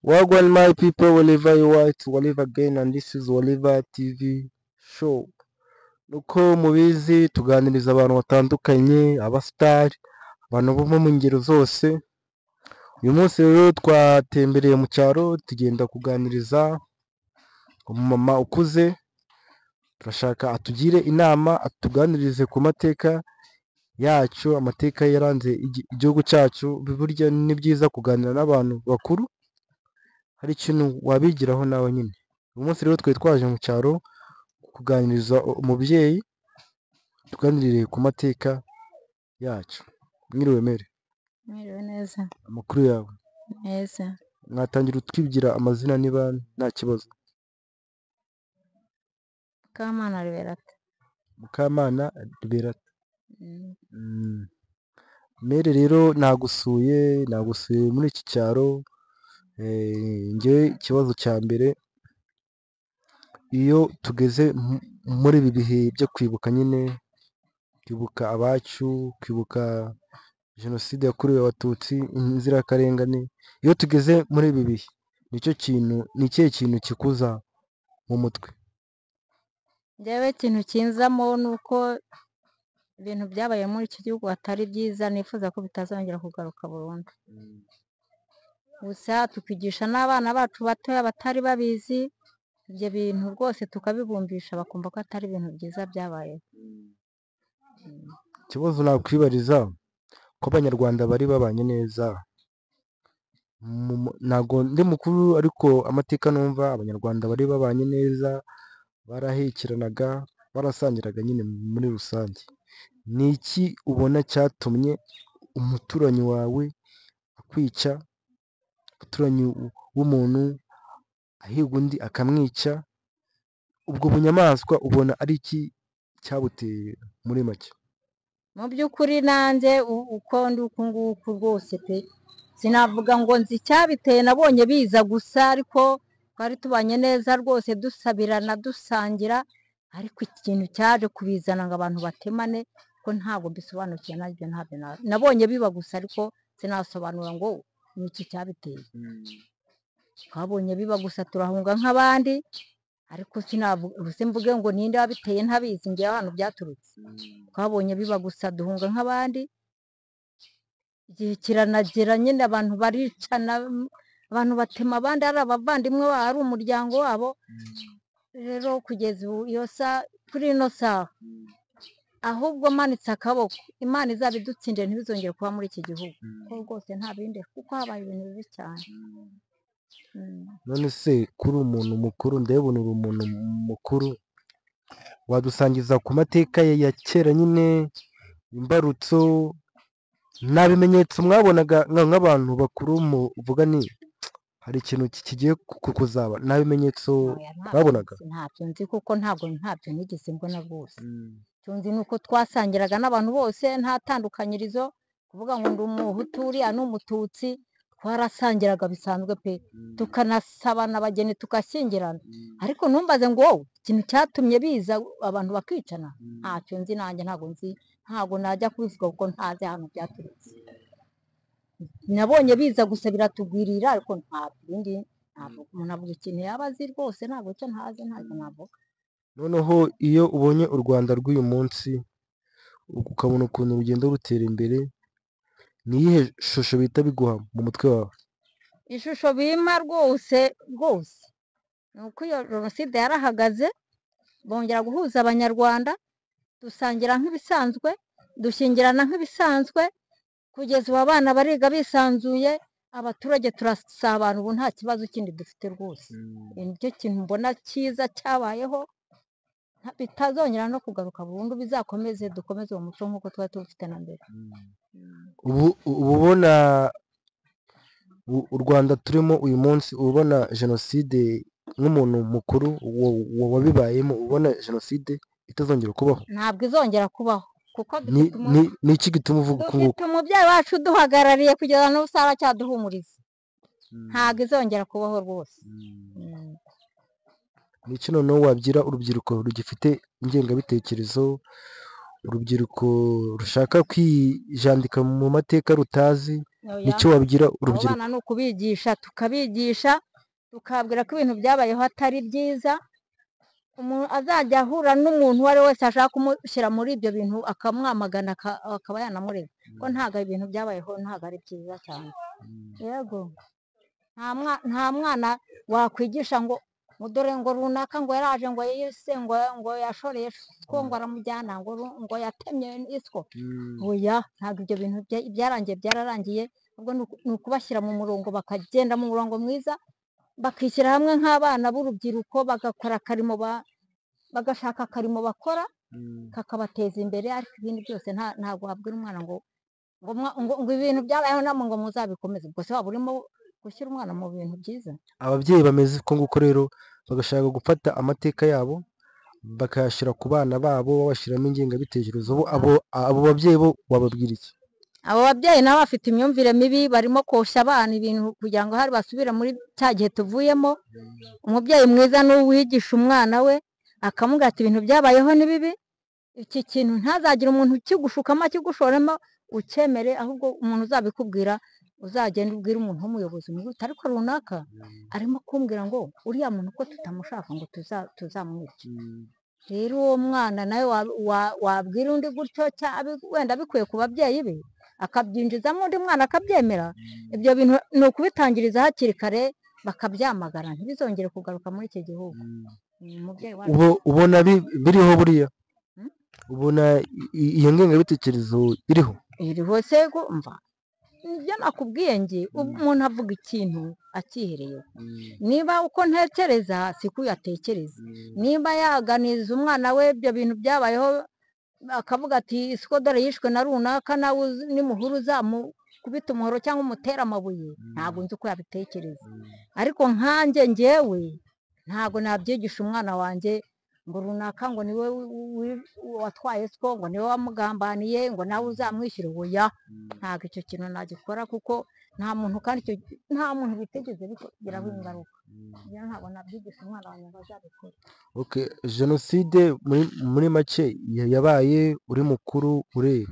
Wagwan my people, wherever you are, it's Waliva again and this is Waliva TV show. Nuko mubizi tuganiriza abantu batandukanye, abasitari, abantu bo mu ngero zose. Uyu munsi rero twatembereye mu cyaro tugenda kuganiriza umumama ukuze, turashaka atugire inama, atuganirize ku mateka yacu, amateka yaranze igihugu cyacu. Burya ni byiza kuganira n'abantu bakuru, hari ikintu wabigiraho nawe nyine. Uyu munsi rero twari twaje mu cyaro kuganiriza umubyeyi, tuganirire ku mateka yacu. Mwiriwe mere? Mwiriwe neza. Amakuru yawe? Neza. Mwatangira utwibwira amazina niba nta kibazo. Mukamana Liberata. Mukamana Liberata. Mere rero nagusuye, nagusuye muri iki cyaro. Njyewe ikibazo cya mbere, iyo tugeze muri ibi bihe byo kwibuka nyine, kwibuka abacu, kwibuka jenoside yakorewe abatutsi, inzirakarengane, iyo tugeze muri ibi bihe nicyo kintu, ni ikihe kintu kikuza mu mutwe? Njyewe ikintu kinzamo ni uko ibintu byabaye muri iki gihugu atari byiza, nifuza ko bitazongera kugaruka burundu. Gusa tukigisha n'abana bacu batoya batari babizi, ibyo bintu rwose tukabibumvisha bakumva ko atari ibintu byiza byabayeho. Ikibazo nakwibariza, ko abanyarwanda bari babanye neza, ntabwo ndi mukuru ariko amateka numva abanyarwanda bari babanye neza, barahekiranaga, barasangiraga nyine muri rusange. Ni iki ubona cyatumye umuturanyi wawe akwica, umuturanyi w'umuntu ahiga undi akamwica, ubwo bunyamaswa ubona ari iki cyabuteye muri make? Mu by'ukuri nanjye uko ndi uku nguku rwose pe, sinavuga ngo nzi icyabiteye, nabonye biza gusa, ariko twari tubanye neza rwose, dusabirana, dusangira, ariko ikintu cyaje kubizana ngo abantu batemane ko ntabwo mbisobanukiwe nabyo, ntabyo nabonye biba gusa, ariko sinasobanura ngo ni iki cyabiteye. Twabonye biba gusa turahunga nk'abandi, ariko sinavuga mvuge ngo ninde wabiteye ntabizi, ngewe ahantu byaturutse. Twabonye biba gusa duhunga nk'abandi, igihe kiranagera nyine abantu baricana, abantu batema abandi, ari abavandimwe babo, ari umuryango wabo. Rero kugeza ubu iyo kuri ino saha, ahubwo manitse akaboko, Imana izabidutsindire ntibizongere kuba muri iki gihugu, kuko rwose nta bindi, kuko habaye ibintu bibi cyane. None se kuri umuntu mukuru, ndabona uri umuntu mukuru, wadusangiza ku mateka ye ya kera nyine, imbarutso, nta bimenyetso mwabonaga nk'abantu bakuru muvuga ni hari ikintu kigiye kuzaba, nta bimenyetso mwabonaga? Ntabyo nzi kuko ntabwo ntabyo nigeze mbona rwose. Icyo nzi ni uko twasangiraga n'abantu bose nta tandukanyirizo, kuvuga ngo ndi umuhutu uriya ni umututsi, twarasangiraga bisanzwe pe, tukanasabana abageni tugashyingirana. Ariko ntumbaze ngo wowe ikintu cyatumye biza abantu bakicana, ntacyo nzi nanjye, ntabwo nzi, ntabwo najya kubivuga kuko ntazi ahantu byaturutse. Nabonye biza gusa biratugwirira, ariko ntabwo ibindi, ntabwo umuntu avuga ikintu yaba azi rwose, ntabwo icyo ntazi ntabwo navuga. Noneho iyo ubonye u Rwanda rw'uyu munsi, ukabona ukuntu rugenda rutera imbere, ni iyihe shusho bihita biguha mu mutwe wawe? Ishusho bimpa rwose rwose ni uko iyo jenoside yarahagaze, bongera guhuza abanyarwanda, dusangira nk'ibisanzwe, dushyingirana nk'ibisanzwe, kugeza ubu abana bariga bisanzuye, abaturage turasabana, ubu nta kibazo kindi dufite rwose. Nicyo kintu mbona cyiza cyabayeho, bitazongera no kugaruka burundu, bizakomeze, dukomeze uwo muco nk'uko twari tuwufite na mbere. Ubu ubona u Rwanda turimo uyu munsi, ubona jenoside nk'umuntu mukuru wabibayemo, ubona jenoside itazongera kubaho? Ntabwo izongera kubaho, kuko Ni iki gituma uvuga uku nguku? dufite umubyeyi wacu uduhagarariye kugeza n'ubu aracyaduhumuriza, ntabwo izongera kubaho rwose. Ni iki noneho wabwira urubyiruko rugifite ingengabitekerezo, urubyiruko rushaka kwijandika mu mateka rutazi, Nicyo wabwira Abo urubyiruko? bana ni ukubigisha, tukabigisha, tukababwira ko ibintu byabayeho atari byiza. Umuntu azajya ahura n'umuntu uwo ari we wese ashaka kumushyira muri ibyo bintu akamwamagana, akaba yanamurega, ko ntabwo ibintu byabayeho, ntabwo ari byiza cyane. Yego, nta mwana wakwigisha ngo dore ngo runaka ngo yaraje ngo yise ngo yashoreye iswo ngo aramujyana ngo yatemye iswo. Oya, ntabwo ibyo bintu byarangiye, byararangiye. Ubwo ni ukubashyira mu murongo, bakagenda mu murongo mwiza, bakishyira hamwe nk'abana b'urubyiruko, bagakora akarimo, bagashaka akarimo bakora kakabateza imbere. Ariko ibindi byose ntabwo wabwira umwana ngo ibintu byabayeho namwe ngo muzabikomeze. Ubwo se waba urimo gushyira umwana mu bintu byiza? Ababyeyi bameze uko nguko rero bagashaka gufata amateka yabo bakayashyira ku bana babo, babashyiramo ingengabitekerezo. Abo babyeyi bo wababwira iki? Abo babyeyi nabo bafite imyumvire mibi, barimo koshya abana ibintu kugira ngo hari basubire muri cya gihe tuvuyemo. Umubyeyi mwiza ni uwigisha umwana we, akamubwira ati ibintu byabayeho ni bibi, iki kintu ntazagire umuntu ukigushukamo akigushoramo ukemere, ahubwo umuntu uzabikubwira uzagenda ubwire umuntu w'umuyobozi umubwire uti ariko runaka arimo kumbwira ngo uriya muntu ko tutamushaka ngo tuzamwice. Rero uwo mwana nawe wabwira undi gutyo, wenda bikuye ku babyeyi be, akabyinjizamo undi mwana akabyemera. Ibyo bintu ni ukubitangiriza hakiri kare, bakabyamagana, ntibizongere kugaruka muri iki gihugu. Umubyeyi wacu Ubona biriho buriya? Ubona iyo ngengabitekerezo iriho? Iriho se mva nibyo nakubwiye nge, umuntu avuga ikintu akihereyeho. Niba uko ntekereza siko uyatekereza. Niba yaganiriza umwana we ibyo bintu byabayeho, akavuga ati isiko dore yishwe na runaka, nawe nimuhura uzamukubita umuhoro cyangwa umutere amabuye, ntabwo nzi uko yabitekereza. Ariko nkanjye ngewe ntabwo nabyigisha umwana wanjye ngo runaka ngo niwe watwaye siko, ngo niwe wamugambaniye, ngo nawe uzamwishyure. Oya, ntabwo icyo kintu nagikora, kuko nta muntu, kandi icyo nta muntu bitigeze bigiraho ingaruka. Rero ntabwo nabyigisha umwana wanjye ngo azabikore. Okay, jenoside muri make yabaye uri mukuru ureba.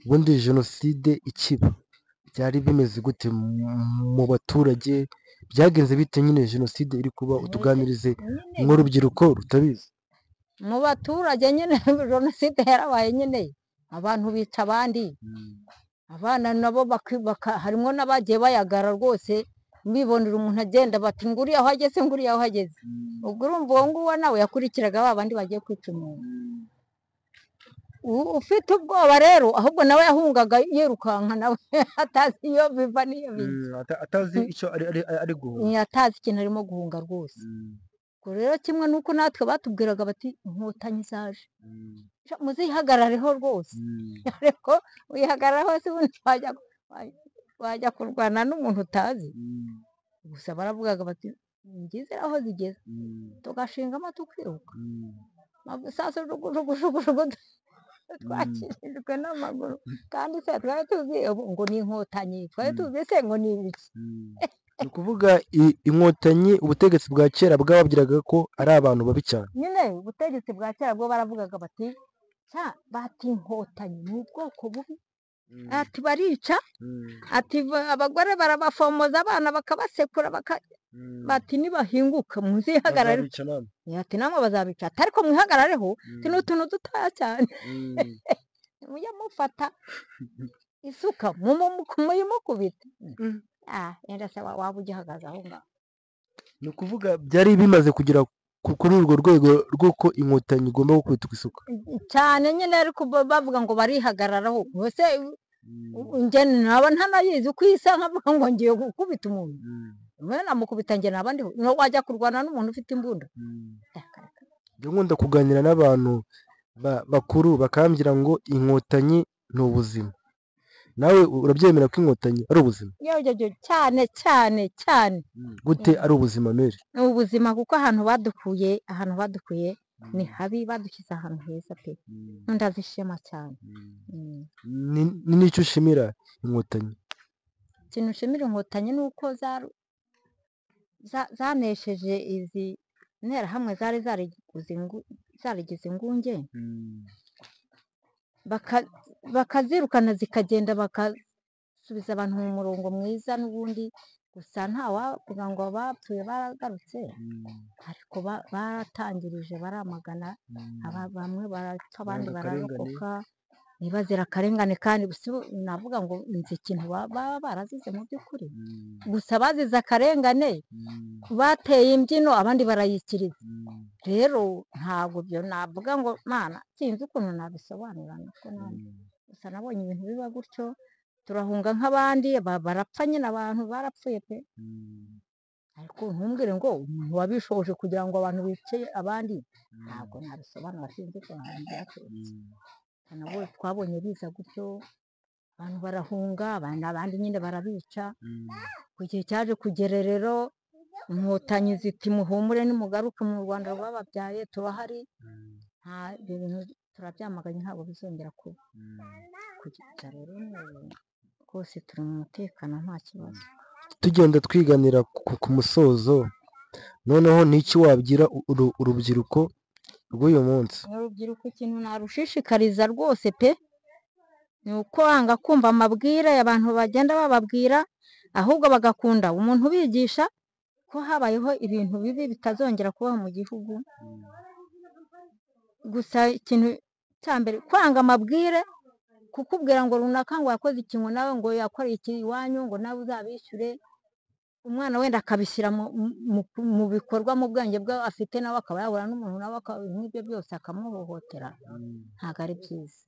Ubundi jenoside ikiba byari bimeze gute mu baturage? Byagenze bite nyine jenoside iri kuba? Utuganirize nk'urubyiruko rutabizi. Mu baturage nyine jenoside yarabaye nyine, abantu bica abandi, abana nabo harimo n'abagiye bayagara rwose, bibonera umuntu agenda bati nguriya aho ageze, nguriya aho ageze. Ubwo urumva uwo nguwo nawe yakurikiraga ba bandi bagiye kwica umuntu. Ufite ubwoba rero, ahubwo nawe yahungaga yirukanka, nawe atazi iyo biva n'iyo bijya, atazi icyo ari guhunga, atazi ikintu arimo guhunga rwose. Ubwo rero kimwe n'uko natwe batubwiraga bati inkotanyi zaje, muzihagarareho rwose. Ariko wihagararaho se ubundi wajya kurwana n'umuntu utazi? Gusa baravugaga bati ngize aho zigeze, tugashingamo tukiruka, amasasu jugujugujugu, twakirijwe n'amaguru. Kandi se twari tuzi ngo ni inkotanyi, twari tuzi se ngo ni ibiki? Ni ukuvuga inkotanyi, ubutegetsi bwa kera bwababwiraga ko ari abantu babi cyane. Nyine ubutegetsi bwa kera bwo baravugaga bati bati inkotanyi ni ubwoko bubi, ati barica, ati abagore barabafomoza, abana bakabasekura, bati nibahinguka muzihagarare, ati namwe bazabica, ariko mwihagarareho, ni utuntu dutoya cyane, mujye mufata isuka muyimukubita. Yenda se waba ugihagaze aho ngaho? Ni ukuvuga byari bimaze kugera kuri urwo rwego rw'uko inkotanyi igomba gukubitwa isuka cyane nyine, ariko bavuga ngo barihagararaho. Ese njye naba ntanayizi uko isa, nkavuga ngo ngiye gukubita umuntu, mwe namukubita njye naba ndiho? Wajya kurwana n'umuntu ufite imbunda? Njya nkunda kuganira n'abantu bakuru, bakambwira ngo inkotanyi ni ubuzima. Nawe urabyemera ko inkotanyi ari ubuzima? Cyane cyane cyane. Gute ari ubuzima Mary? Ni ubuzima kuko ahantu badukuye, ahantu badukuye ni habi, badushyize ahantu heza pe, ndazishima cyane. Ni n'icyo ushimira inkotanyi? Ikintu nshimira inkotanyi ni uko zanesheje izi nterahamwe zari zarigize ingunge, bakazirukana zikagenda, basubiza abantu mu murongo mwiza n'ubundi, gusa ntawavuga ngo abapfuye baragarutse, ariko baratangirije baramagana, bamwe barapfa abandi Banga akarengane. bararokoka, ntibazira akarengane. Kandi gusa ubu navuga ngo nzi ikintu baba barazize mu by'ukuri, gusa bazize akarengane, bateye imbyino abandi barayikiriza. Rero ntabwo ibyo navuga ngo Mana, sinzi ukuntu nabisobanura nako nanjye. Gusa nabonye ibintu biba gutyo, turahunga nk'abandi, barapfa nyine, abantu barapfuye pe. Ariko ntumbwire ngo umuntu wabishoje kugira ngo abantu bice abandi, ntabwo nabisobanura, sinzi ukuntu byaturutse. Nabo twabonye biza gutyo, abantu barahunga, abandi nyine barabica. Ku gihe cyaje kugera rero, Inkotanyi ziti muhumure nimugaruke mu Rwanda rwababyaye, turahari, nta ibyo bintu turabyamaganye, ntabwo bizongera kuba. Kugeza rero n'ubu rwose turi mu mutekano, nta kibazo. Tugenda twiganira ku musozo, noneho n'iki wabwira urubyiruko rw'uyu munsi? Urubyiruko ikintu narushishikariza rwose pe, ni ukwanga kumva amabwire abantu bagenda bababwira, ahubwo bagakunda umuntu ubigisha ko habayeho ibintu bibi bitazongera kubaho mu gihugu. Gusa ikintu cya mbere, kwanga amabwire, kukubwira ngo runaka ngo yakoze ikintu, nawe ngo yakoreye iki iwanyu, ngo nawe uzabishyure. Umwana wenda akabishyira mu bikorwa mu bwenge bwe afite, nawe akaba yahura n'umuntu nawe nk'ibyo byose akamuhohotera, ntabwo ari byiza.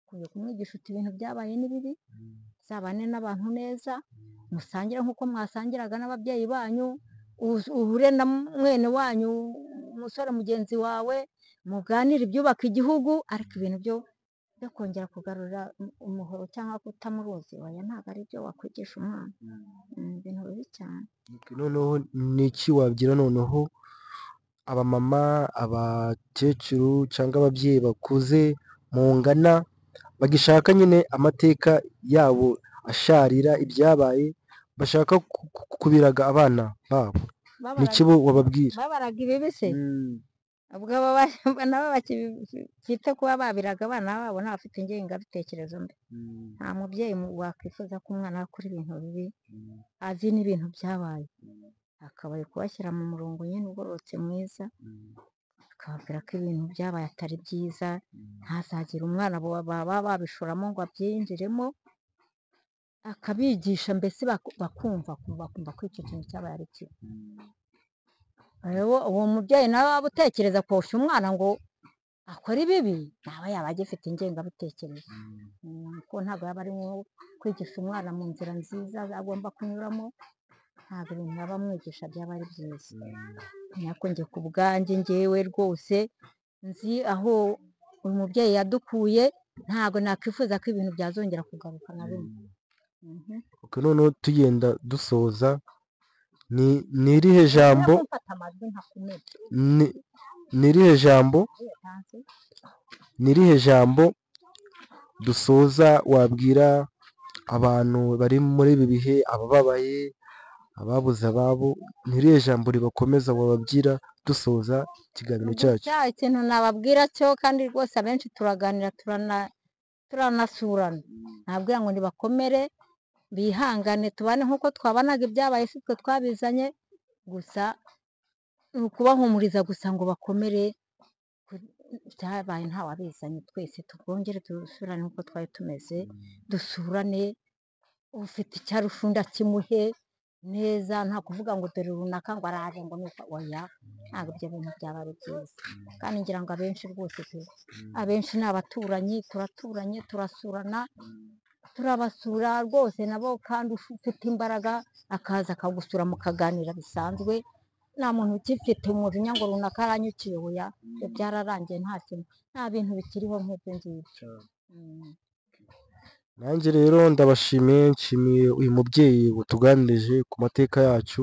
Ukwiye kumwigisha uti ibintu byabaye ni bibi, muzabane n'abantu neza, musangire nk'uko mwasangiraga n'ababyeyi banyu, uhure na mwene wanyu, umusore mugenzi wawe, muganire ibyubaka igihugu. Ariko ibintu byo kongera kugarura umuhoro cyangwa kutamuruzi, oya, ntabwo ari byo wakwigisha umwana. Ibintu bibi cyane. Noneho ni iki wabwira noneho abamama, abakecuru cyangwa ababyeyi bakuze mungana, bagishaka nyine amateka yabo asharira, ibyabaye bashaka kubiraga abana babo, ni iki bo wababwira? Babaraga ibibi se? Ubwo abo nabo bakifite kuba babiraga abana babo, ntabafite ingengabitekerezo mbi. Nta mubyeyi wakwifuza ko umwana we akora ibintu bibi, azi n'ibintu byabaye. Akabaye kubashyira mu murongo nyine ugororotse mwiza, akababwira ko ibintu byabaye atari byiza, ntazagire umwana baba babishoramo ngo abyinjiremo, akabigisha mbese bakumva ko icyo kintu cyabaye ari kibi. Rero uwo mubyeyi nawe waba utekereza kosha umwana ngo akore ibibi, nawe yaba agifite ingengabitekerezo, kuko ntabwo yaba arimo kwigisha umwana mu nzira nziza agomba kunyuramo, ntabwo ibintu yaba amwigisha byaba ari byiza. Ariko njye ku bwanjye, njyewe rwose nzi aho uyu mubyeyi yadukuye, ntabwo nakwifuza ko ibintu byazongera kugaruka na rimwe. Okay, noneho tugenda dusoza, ni irihe jambo, Mfata amajwi ntakumena. ni irihe jambo, ni irihe jambo dusoza wabwira abantu bari muri ibi bihe, abababaye, ababuze ababo, ni irihe jambo ribakomeza wababwira dusoza ikiganiro cyacu? Gusa ikintu nababwira cyo, kandi rwose abenshi turaganira, turanasurana, nababwira ngo nibakomere, bihangane, tubane nk'uko twabanaga, ibyabaye si twe twabizanye, gusa ni ukubahumuriza gusa ngo bakomere, byabaye ntawabizanye, twese tubwongere dusubirane nk'uko twari tumeze, dusurane, ufite icyo arusha undi akimuhe neza, nta kuvuga ngo dore runaka ngo araje ngo nuko, oya, ntabwo ibyo bintu byaba ari byiza. Kandi ngira ngo abenshi rwose pe, abenshi ni abaturanyi, turaturanye, turasurana, turabasura rwose nabo, kandi ufite imbaraga akaza akagusura mukaganira bisanzwe, nta muntu ugifite umujinya ngo runaka aranyukiye, oya, ibyo byararangiye, nta kintu, nta bintu bikiriho nk'ibyo ngibyo. Nanjye rero ndabashimiye, nshimiye uyu mubyeyi utuganirije ku mateka yacu.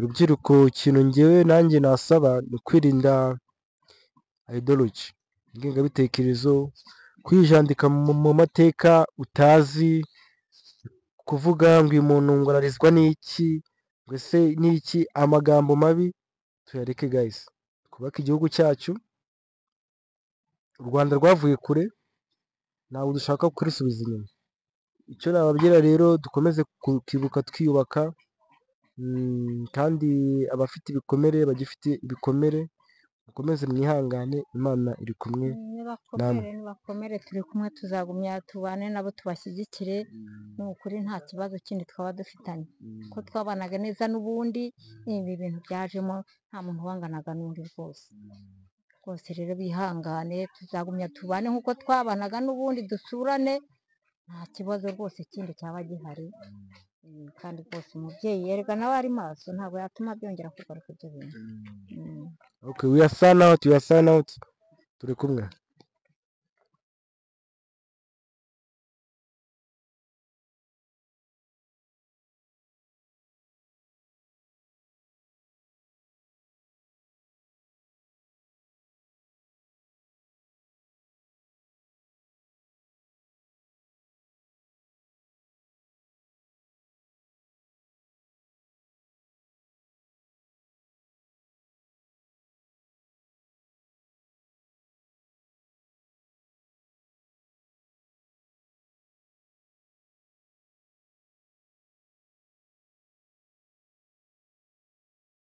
Rubyiruko, ikintu ngewe nanjye nasaba ni kwirinda ideology, ingengabitekerezo, kwijandika mu mateka utazi, kuvuga ngo uyu muntu ngo ararizwa n'iki, ngo ese n'iki, amagambo mabi tuyareke guys, twubake igihugu cyacu. U Rwanda rwavuye kure, ntabwo dushaka kurusubiza inyuma. Icyo nababwira rero, dukomeze kwibuka twiyubaka, kandi abafite ibikomere, bagifite ibikomere, mukomeze mwihangane, Imana iri kumwe namwe. Nibakomere, nibakomere, turi kumwe, tuzagumya tubane nabo, tubashyigikire. Ni ukuri nta kibazo kindi twaba dufitanye, ko twabanaga neza n'ubundi. Ibi bintu byajemo nta muntu wanganaga n'undi rwose. Rwose rero bihangane, tuzagumya tubane nk'uko twabanaga n'ubundi, dusurane, nta kibazo rwose kindi cyaba gihari. Kandi rwose umubyeyi yerega nawe ari maso, ntabwo yatuma byongera kugaruka ibyo bintu. Okay, we are sign out, we are sign out. Turi kumwe.